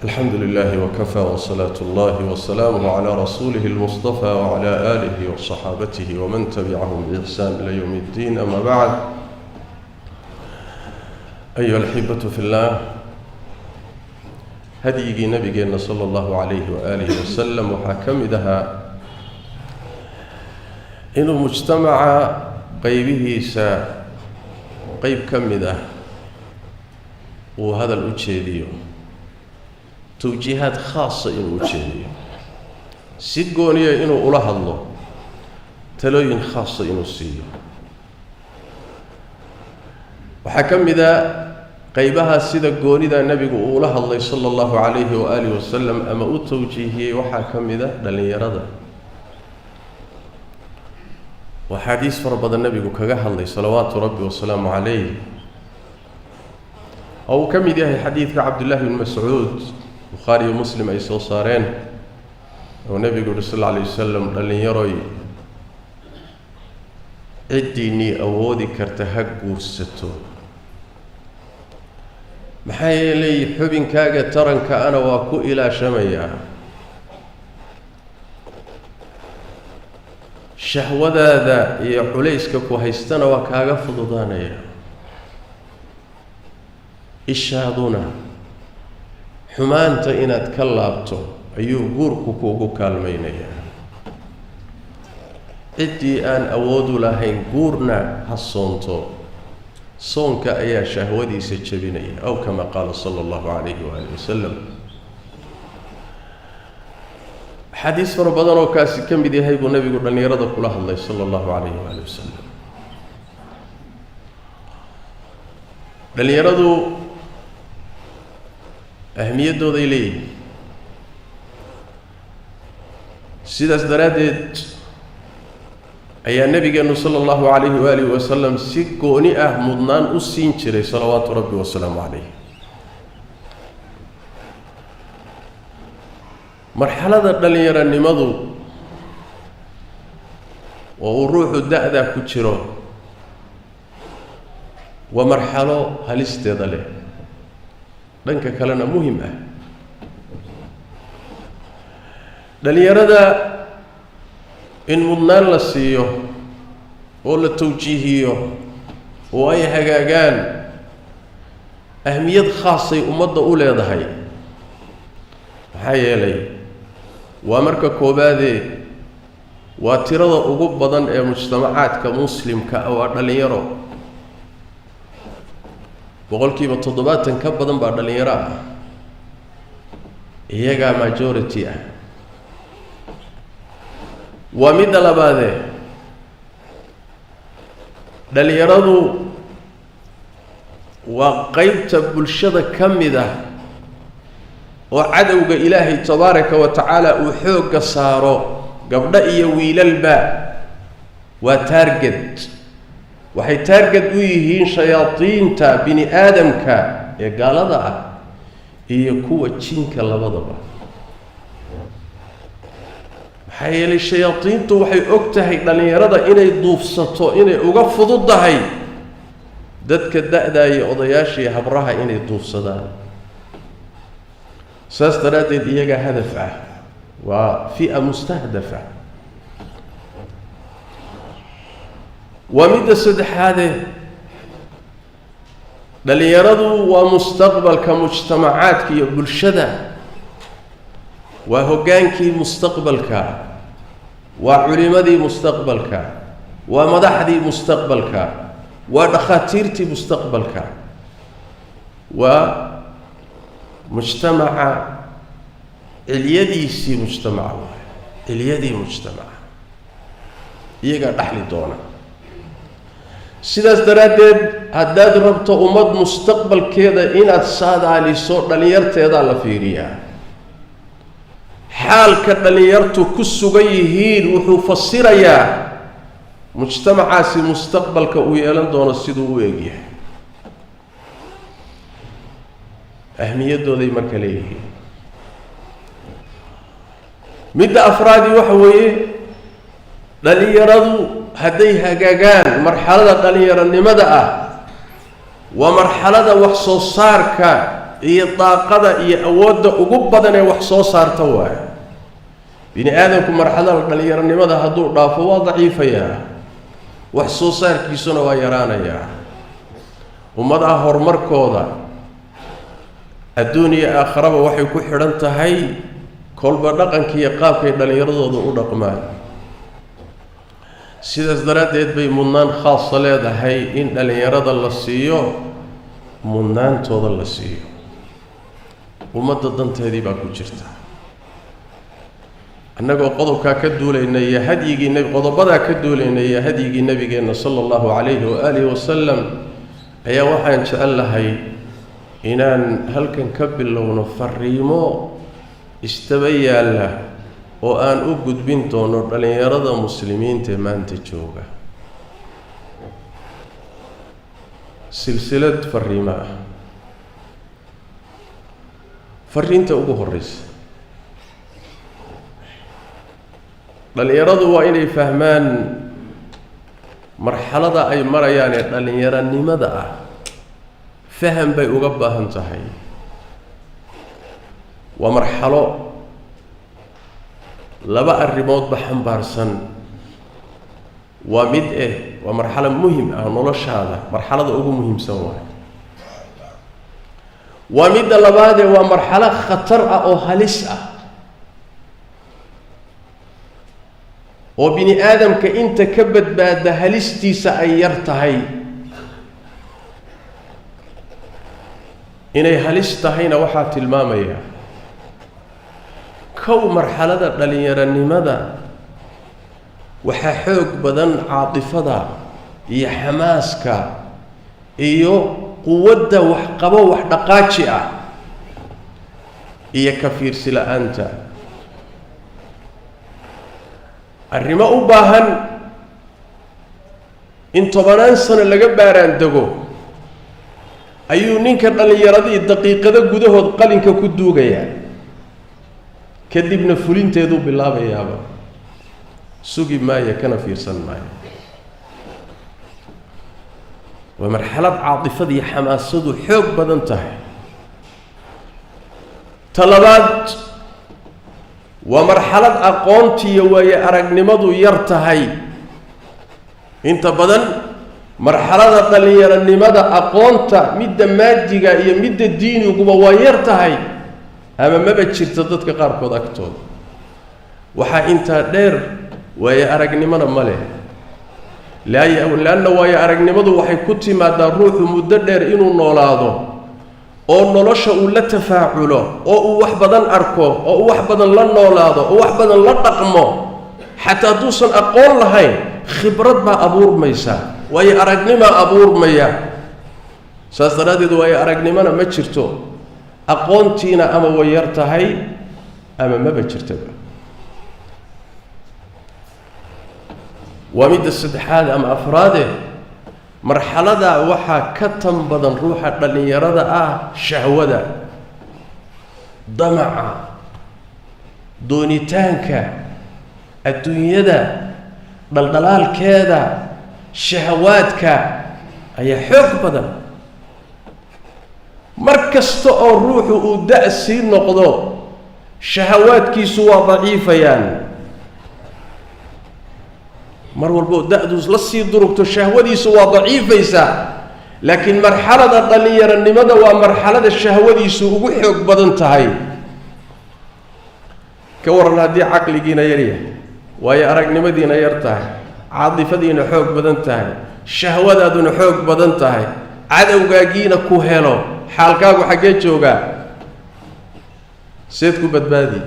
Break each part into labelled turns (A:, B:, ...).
A: الحمد لله وكفى، وصلاة الله وسلامه على رسوله المصطفى وعلى آله وصحابته ومن تبعهم بإحسان إلى يوم الدين. أما بعد، أيها الأحبة في الله، hadyigii Nabigeena sala Allahu calayhi waaalihi wasalam waxaa ka mid ahaa inuu mujtamaca qeybihiisa qeyb ka mid ah uu hadal u jeediyo, tawjiihaad khaasa inuu u jeediyo, si gooniya inuu ula hadlo, talooyin khaasa inuu siiyo. Waxaa ka mid a qeybaha sida goonida Nebigu uu ula hadlay sala Allahu calayhi waaalihi wasalam ama u tawjiihiyey, waxaa ka mid a dhallinyarada. Waa xaadiis fara badan Nebigu kaga hadlay salawaatu Rabbi wasalaamu calayh, oo uu ka mid yahay xadiidka Cabdullahi bn Mascuud, Bukhaari iyo Muslim ay soo saareen, oo Nebigu yuhi sal alla alay wasalam: "Dhallinyaroy, ciddiinnii awoodi karta ha guursato, maxaa yeelay xubinkaaga taranka ana waa ku ilaashamayaa, shahwadaada iyo culayska ku haystana waa kaaga fududaanaya, ishaaduna xumaanta inaad ka laabto ayuu guurku kuugu kaalmaynayaa. Ciddii aan awoodu lahayn guurna ha soonto, soonka ayaa shahwadiisa jebinaya," aw kama qaala sala Allahu calayhi waaalih wasalam. Axaadiis fara badan oo kaasi ka mid yahay buu Nebigu dhallinyarada kula hadlay sala Allahu calayhi waaalih wasalam. Dhallinyaradu ahmiyaddooday leeyihin, sidaas daraaddeed ayaa Nabigeenu sala Allahu calayhi waalihi wasalam si gooni ah mudnaan u siin jiray salawaatu Rabbi wasalaamu calayh. Marxalada dhallinyaronimadu oo uu ruuxu da-daa ku jiro waa marxalo halisteeda leh, dhanka kalena muhim ah. Dhallinyarada in mudnaan la siiyo oo la tawjiihiyo oo ay hagaagaan ahmiyad khaasay ummadda u leedahay, maxaa yeelay waa marka koobaadee waa tirada ugu badan ee mujtamacaadka muslimka ah waa dhallinyaro. 70% ka badan baa dhallinyaro ah, iyagaa majority ah. Waa midda labaadee dhallinyaradu waa qeybta bulshada ka mid ah oo cadowga Ilaahay tabaaraka wa tacaala uu xoogga saaro. Gabdho iyo wiilalba waa target, waxay target u yihiin shayaadiinta bini aadamka ee gaalada ah iyo kuwa jinka labadaba. Maxaa yeelay shayaadiintu waxay og tahay dhallinyarada inay duufsato inay uga fududahay dadka da-daaya, odayaashii, habraha inay duufsadaan. Saas daraaddeed iyagaa hadaf ah, waa fi'a mustahdafa. Waa midda saddexaadee dhallinyaradu waa mustaqbalka mujtamacaadka iyo bulshada, waa hoggaankii mustaqbalka, waa culimadii mustaqbalka, waa madaxdii mustaqbalka, waa dhakhaatiirtii mustaqbalka, waa mujtamaca cilyadiisii, mujtamaca waay cilyadii mujtamaca, iyagaa dhaxli doona. Sidaas daraaddeed haddaad rabto ummad mustaqbalkeeda inaad saadaaliso, dhallinyarteedaa la fiiriyaa. Xaalka dhallinyartu ku sugan yihiin wuxuu fasirayaa mujtamacaasi mustaqbalka uu yeelan doono siduu u egyahay. Ahmiyaddooday marka leeyihiin. Midda afraadii waxa weeye, dhallinyaradu hadday hagaagaan, marxalada dhallinyaronimada ah waa marxalada wax soo saarka iyo daaqada iyo awoodda ugu badan ee wax soo saarta waayo. Bini aadamku marxalada dhallinyaronimada hadduu dhaafo waa daciifayaa, wax soo saarkiisuna waa yaraanayaa. Ummadaha horumarkooda adduun iyo aakharaba waxay ku xidhan tahay kolba dhaqanka iyo qaabkay dhallinyaradooda u dhaqmaan. Sidaas daraaddeed bay mudnaan khaasa leedahay in dhallinyarada la siiyo, mudnaantooda la siiyo. Ummadda danteedii baa ku jirta. Annagoo qodobkaa ka duulayna iyo hadyigii nb qodobadaa ka duulayna iyo hadyigii nabigeenna sala allahu calayhi waaalihi wasalam, ayaa waxaan jecel lahay inaan halkan ka bilowno fariimo istaba yaalla oo aan u gudbin doono dhallinyarada muslimiinta ee maanta jooga. Silsilad fariimo ah. Fariinta ugu horreysa, dhallinyaradu waa inay fahmaan marxalada ay marayaan ee dhallinyaronimada ah. Faham bay uga baahan tahay. Waa marxalo laba arrimoodba xambaarsan. Waa mid waa marxalo muhim ah noloshaada, marxalada ugu muhiimsan waay. Waa midda labaadee, waa marxalo khatar ah oo halis ah oo bini aadamka inta ka badbaada halistiisa ay yar tahay. Inay halis tahayna waxaa tilmaamaya kow, marxalada dhallinyaronimada waxaa xoog badan caatifada iyo xamaaska iyo quwadda waxqabo wax dhaqaaji ah iyo ka fiirsi la-aanta. Arrimo u baahan in 10-aan sano laga baaraan dego ayuu ninka dhallinyaradii daqiiqado gudahood qalinka ku duugayaa, kadibna fulinteeduu bilaabayaaba, sugi maayo kana fiirsan maayo. Waa marxalad caatifada iyo xamaasadu xoog badan tahay. Ta labaad, waa marxalad aqoontiiyo waayo aragnimadu yar tahay. Inta badan marxalada dhallinyaronimada aqoonta midda maadiga iyo midda diiniguba waa yar tahay ama maba jirto dadka qaarkood agtooda. Waxaa intaa dheer, waayo aragnimona ma leh. Leanna waayo aragnimadu waxay ku timaadaa ruuxu muddo dheer inuu noolaado oo nolosha uu la tafaaculo oo uu wax badan arko oo uu wax badan la noolaado oo wax badan la dhaqmo. Xataa hadduusan aqoon lahayn, khibrad baa abuurmaysa, waayo aragnimaa abuurmaya. Saas daraaddeed waayo aragnimona ma jirto, aqoontiina ama way yar tahay ama maba jirtaba. Waa midda saddexaad ama afraade, marxalada waxaa ka tan badan ruuxa dhallinyarada ah shahwada, damaca, doonitaanka adduunyada, dhaldhalaalkeeda, shahawaadka ayaa xoog badan. Mar kasta oo ruuxu uu da- sii noqdo, shahawaadkiisu waa daciifayaan. Mar walbo da-du la sii durugto, shahwadiisu waa daciifaysaa. Laakiin marxalada dhallinyaronimada waa marxalada shahwadiisu ugu xoog badan tahay. Ka waran haddii caqligiina yar yahay, waayo aragnimadiina yar tahay, caatifadiina xoog badan tahay, shahwadaaduna xoog badan tahay, cadowgaagiina ku helo, xaalkaagu xaggee joogaa? Seed ku badbaadi?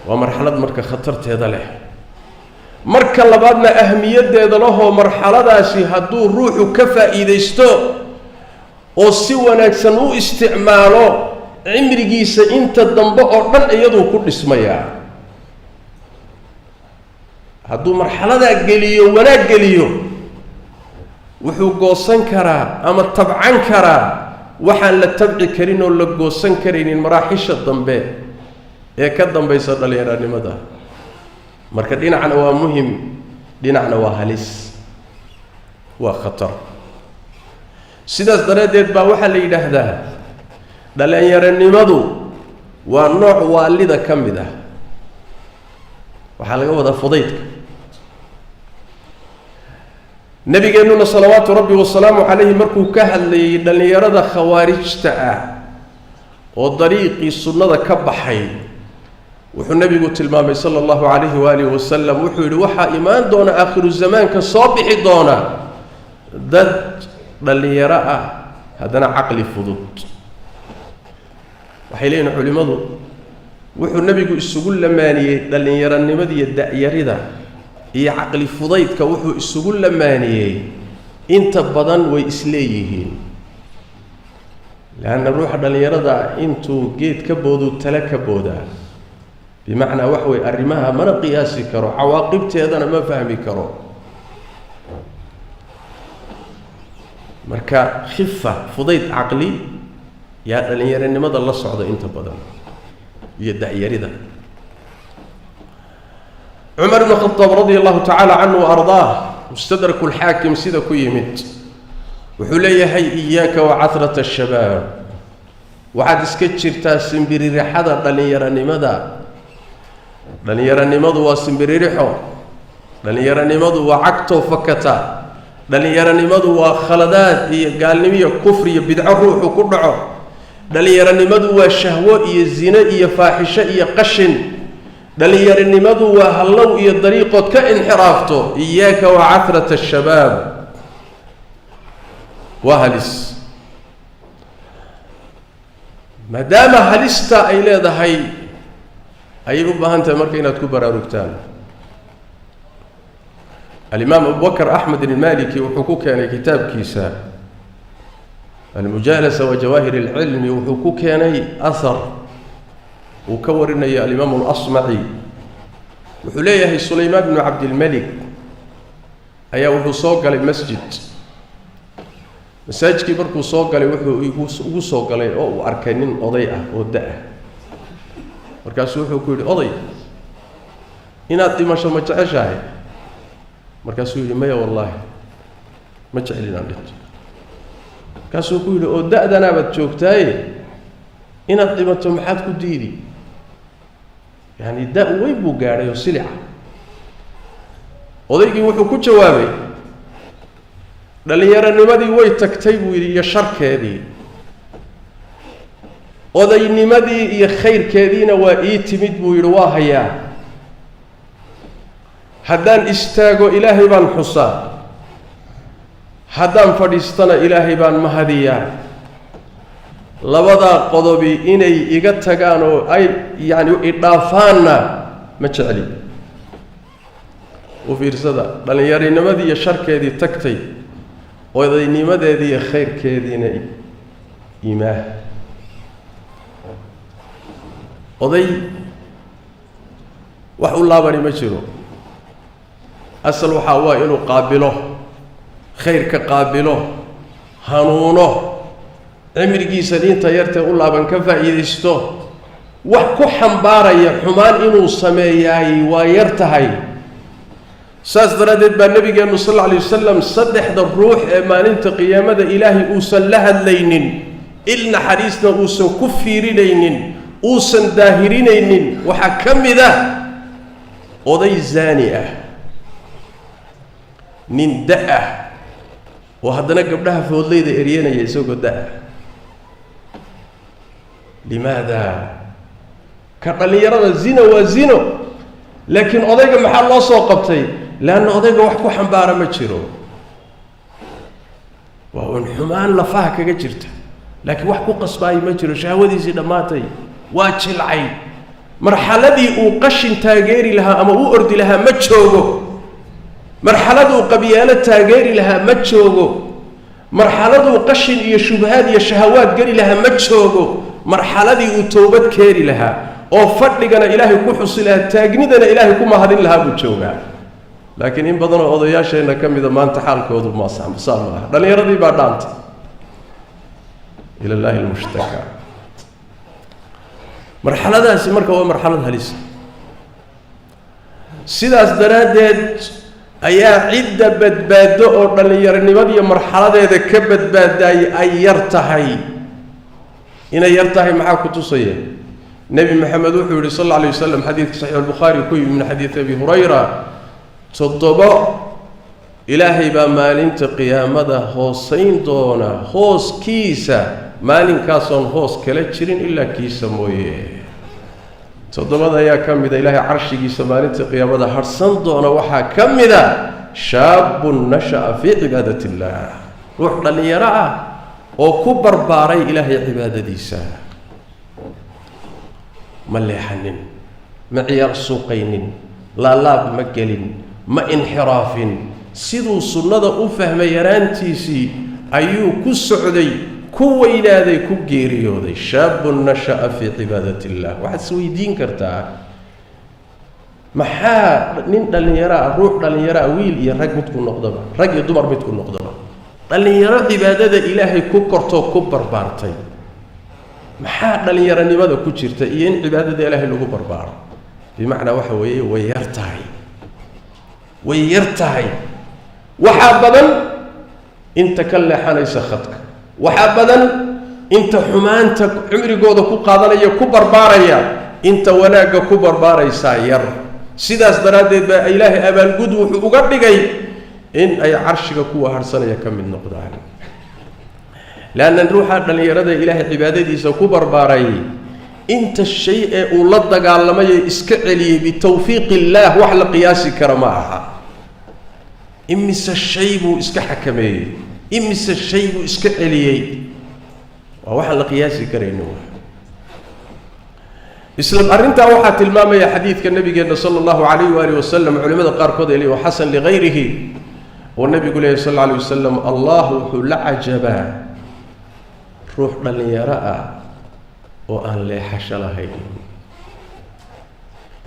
A: Waa marxalad marka khatarteeda leh. Marka labaadna ahmiyaddeeda lahoo, marxaladaasi hadduu ruuxu ka faa'iidaysto oo si wanaagsan u isticmaalo, cimrigiisa inta dambe oo dhan iyaduu ku dhismayaa. Hadduu marxaladaa geliyo, wanaag geliyo, wuxuu goosan karaa ama tabcan karaa waxaan la tabci karin oo la goosan karaynin maraaxisha dambe ee ka dambaysa dhallinyaranimada. Marka dhinacna waa muhim, dhinacna waa halis, waa khatar. Sidaas daraaddeed baa waxaa la yidhaahdaa dhalinyaronimadu waa nooc waalida ka mid ah. Waxaa laga wadaa fudaydka. Nabigeennuna salawaatu rabbi wasalaamu calayhi markuu ka hadlayay dhallinyarada khawaarijta ah oo dariiqii sunnada ka baxay, wuxuu nabigu tilmaamay sala allahu calayhi waalihi wasalam, wuxuu yidhi waxaa imaan doona aakhiru zamaanka soo bixi doona dad dhallinyaro ah haddana caqli fudud. Waxay leeyihin culimmadu wuxuu nebigu isugu lamaaniyey dhallinyaronimadiiyo da-yarida iyo caqli fudaydka, wuxuu isugu lamaaniyey inta badan way isleeyihiin, leanna ruuxa dhallinyarada intuu geed ka booduu tale ka boodaa, bimacnaa wax wey arrimaha mana qiyaasi karo, cawaaqibteedana ma fahmi karo. Marka khifa fudayd caqli yaa dhalinyaronimada la socda inta badan iyo da-yarida. Cumar ibn Khadaab radia allahu tacaala canhu wa ardaah, mustadraku lxaakim sida ku yimid, wuxuu leeyahay iyaaka wa cahrata ashabaab, waxaad iska jirtaa simbiririxada dhalinyaronimada. Dhalinyaronimadu waa simbiririxo, dhalinyaronimadu waa cagtoo fakata, dhalinyaronimadu waa khaladaad iyo gaalnimo iyo kufri iyo bidco ruuxu ku dhaco, dhalinyaronimadu waa shahwo iyo zine iyo faaxisho iyo qashin, dhalinyaronimadu waa hallow iyo dariiqood ka inxiraafto. Iyaaka wa cahrata ashabaab, waa halis. Maadaama halista ay leedahay ayay u baahan tahay marka inaad ku baraarugtaan. Alimaam Abubakr Axmed ilmaliki wuxuu ku keenay kitaabkiisa Almujaalasa wa Jawaahir alcilmi, wuxuu ku keenay ahar uu ka warinayo alimaamu alasmaci. Wuxuu leeyahay Sulaymaan bnu Cabdilmelik ayaa wuxuu soo galay masjid. Masaajidkii markuu soo galay wuxuu ugu soo galay oo uu arkay nin oday ah oo da-ah. Markaasuu wuxuu ku yidhi, oday, inaad dhimasho ma jeceshahay? Markaasuu yidhi, maya wallaahi, ma jecel inaan dhinto. Markaasuu ku yidhi, oo da-danaabaad joogtaaye inaad dhimato maxaad ku diidi? Yacani da- weyn buu gaadhay oo silica. Odaygii wuxuu ku jawaabay, dhallinyaronimadii way tagtay buu yidhi iyo sharkeedii, odaynimadii iyo khayrkeediina waa ii timid buu yidhi, waa hayaa. Haddaan istaago Ilaahay baan xusaa, haddaan fadhiistana Ilaahay baan mahadiyaa. Labadaa qodobi inay iga tagaan oo ay yacni idhaafaanna ma jecli. U fiirsada, dhallinyarinimadii iyo sharkeedii tagtay, odaynimadeedii iyo khayrkeediina imaah. Oday wax u laabani ma jiro. Asal waxaa waa inuu qaabilo khayrka, qaabilo hanuuno, cimrigiisa diinta yartee u laaban ka faa'iidaysto. Wax ku xambaaraya xumaan inuu sameeyaay waa yar tahay. Saas daraaddeed baa nabigeennu sal alla alay wasalam saddexda ruux ee maalinta qiyaamada Ilaahay uusan la hadlaynin, il naxariisna uusan ku fiirinaynin, uusan daahirinaynin, waxaa ka mid ah oday zaani ah, nin da-ah oo haddana gabdhaha foodleyda eryanaya isagoo da-ah. Limaada? Ka dhallinyarada zina waa zino, laakiin odayga maxaa loo soo qabtay? Leanna odayga wax ku xambaara ma jiro, waa un xumaan lafaha kaga jirta, laakiin wax ku qasbaayo ma jiro. Shahwadiisii dhammaatay, waa jilcay, marxaladii uu qashin taageeri lahaa ama u ordi lahaa ma joogo, marxaladuu qabyaalo taageeri lahaa ma joogo, marxaladuu qashin iyo shubahaad iyo shahawaad geli lahaa ma joogo, marxaladii uu towbad keeni lahaa oo fadhigana Ilaahay ku xusi lahaa, taagnidana Ilaahay ku mahadin lahaa buu joogaa. Laakiin in badanoo odayaasheenna ka mida maanta xaalkoodu masaa ma aha, dhallinyaradii baa dhaantay. Ila llaahi almushtaka. Marxaladaasi marka waa marxalad halisa. Sidaas daraaddeed Ayaa cidda badbaado oo dhallinyaronimadiiyo marxaladeeda ka badbaadaayay ay yar tahay. Inay yar tahay maxaa ku tusaya? Nebi Maxamed wuxuu yidhi sal alla alay wasalam, xadiidka saxiix albukhaari ku yimi min xadiidi Abi Hurayra: 7 Ilaahay baa maalinta qiyaamada hoosayn doona hooskiisa, maalinkaasoon hoos kala jirin ilaa kiisa mooye. 7da ayaa ka mida Ilaahay carshigiisa maalinta qiyaamada harhsan doona. Waxaa ka mida shaabun nasha'a fii cibaadat illaah, ruux dhallinyaro ah oo ku barbaaray Ilaahay cibaadadiisa, ma leexanin, ma ciyaar suuqaynin, laalaab ma gelin, ma inxiraafin. Siduu sunnada u fahmay yaraantiisii ayuu ku socday, ku weynaaday, ku geeriyooday. Shaabun nasha'a fii cibaadat illah. Waxaad isweydiin kartaa, maxaa nin dhallinyaro ah, ruux dhallinyaro ah, wiil iyo rag midku noqdaba, rag iyo dumar midku noqdaba, dhallinyaro cibaadada Ilaahay ku kortoo ku barbaartay, maxaa dhallinyaronimada ku jirta iyo in cibaadada Ilaahay lagu barbaaro? Bimacnaa waxa weeye, way yar tahay, way yar tahay. Waxaa badan inta ka leexanaysa khadka, waxaa badan inta xumaanta cumrigooda ku qaadanaya, ku barbaaraya. Inta wanaagga ku barbaaraysaa yar. Sidaas daraaddeed baa Ilaahay abaalgud wuxuu uga dhigay in ay carshiga kuwa harhsanaya ka mid noqdaan, leanna ruuxa dhallinyarada Ilaahay cibaadadiisa ku barbaaray, inta shay ee uu la dagaalamayo, iska celiyey bitawfiiq illaah, wax la qiyaasi kara ma aha. Imise shay buu iska xakameeyey, imise shay buu iska celiyey, waa waxaan la qiyaasi karayno. Isla arrintaa waxaa tilmaamaya xadiidka nabigeenna sala allahu calayh waaalih wasalam, culimada qaarkood ay leeyihin xasan ligayrihi, oo nabigu leeyahy sal alla alay wasalam: Allah wuxuu la cajabaa ruux dhallinyaro ah oo aan leexasho lahayn.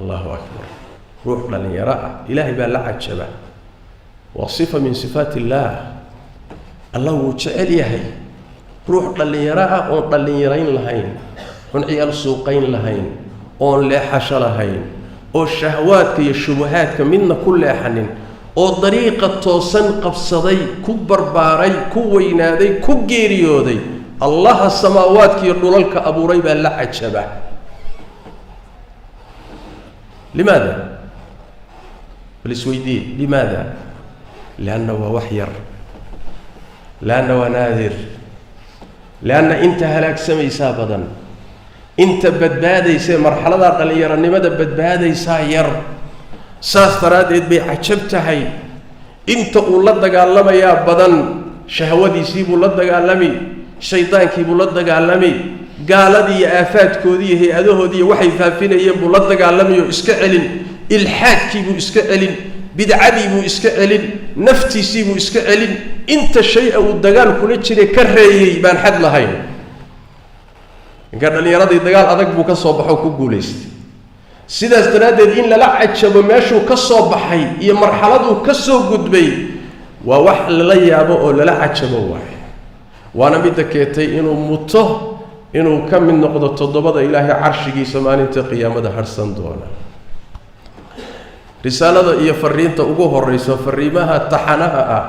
A: Allahu akbar! Ruux dhallinyaro ah Ilaahay baa la cajaba. Waa sifa min sifaat illaah. Allah wuu jecel yahay ruux dhallinyaro ah oon dhallinyarayn lahayn, oon ciyaal suuqayn lahayn, oon leexasho lahayn, oo shahwaadka iyo shubahaadka midna ku leexanin, oo dariiqa toosan qabsaday, ku barbaaray, ku weynaaday, ku geeriyooday. Allaha samaawaadka iyo dhulalka abuuray baa la cajaba. Limaada? Bal isweydiiye, limaada? Lianna waa wax yar, lianna waa naadir, lianna inta halaagsamaysaa badan, inta badbaadaysae marxaladaa dhallinyaronimada badbaadaysaa yar. Saas daraaddeed bay cajab tahay. Inta uu la dagaalamayaa badan. Shahwadiisii buu la dagaalami, shaydaankii buu la dagaalami, gaaladii iyo aafaadkoodii iyo hay-adahoodii iyo waxay faafinayeen buu la dagaalamayo, iska celin, ilxaadkii buu iska celin, bidcadii buu iska celin, naftiisii buu iska celin. Inta shay-a uu dagaal kula jiray ka reeyey baan xad lahayn. Ninka dhallinyaradii dagaal adag buu ka soo baxo, ku guulaystay. Sidaas daraaddeed in lala cajabo meeshuu ka soo baxay iyo marxaladuu ka soo gudbay waa wax lala yaabo oo lala cajabo waaye. Waana midda keentay inuu muto inuu ka mid noqdo 7da Ilaahay carshigiisa maalinta qiyaamada harhsan doona. Risaalada iyo fariinta ugu horeysa fariimaha taxanaha ah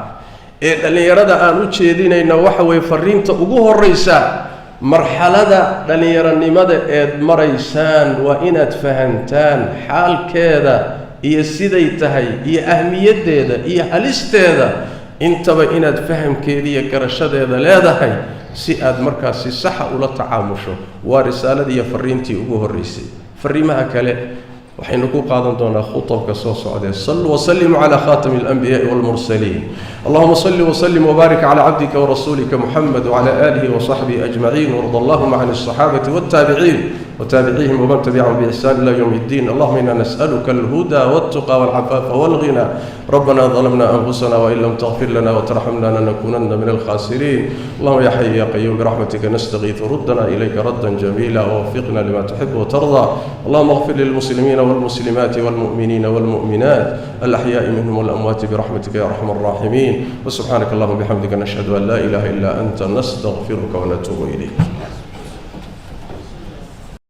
A: ee dhallinyarada aan u jeedinayna waxa weeye, fariinta ugu horeysa: marxalada dhallinyaronimada eed maraysaan waa inaad fahantaan xaalkeeda iyo siday tahay iyo ahmiyaddeeda iyo halisteeda intaba, inaad fahamkeeda iyo garashadeeda leedahay si aad markaasi saxa ula tacaamusho. Waa risaaladii iyo fariintii ugu horreysay. Fariimaha kale waxaynu ku qaadan doonaa khutabka soo socdee. Saluu wasalimuu cala khatami alanbiyaai walmursaliin. Allahuma salli wasalim wbaarik cala cabdika warasuulika Muxamed wcala aalihi wasaxbihi ajmaciin, warda allahuma can alصaxaabati waltaabiciin wtaabicihim wman tabicahum biixsan ila ywm اddin. Allahuma ina nas'aluka alhuda waltuqa walcafaafa walghina. Rabbana ظلمنا أنفسنا وإن لم تغفر لنا وترحمنا لنكونن من الخاسرين. اللهم يا حي يا قيوم، برحمتك نستغيث، ردنا إليك ردا جميلا ووفقنا لما تحب وترضى. اللهم اغفر للمسلمين والمسلمات والمؤمنين والمؤمنات، الأحياء منهم والأموات، برحمتك يا أرحم الراحمين. وسبحانك اللهم وبحمدك، نشهد أن لا إله إلا أنت، نستغفرك ونتوب إليك.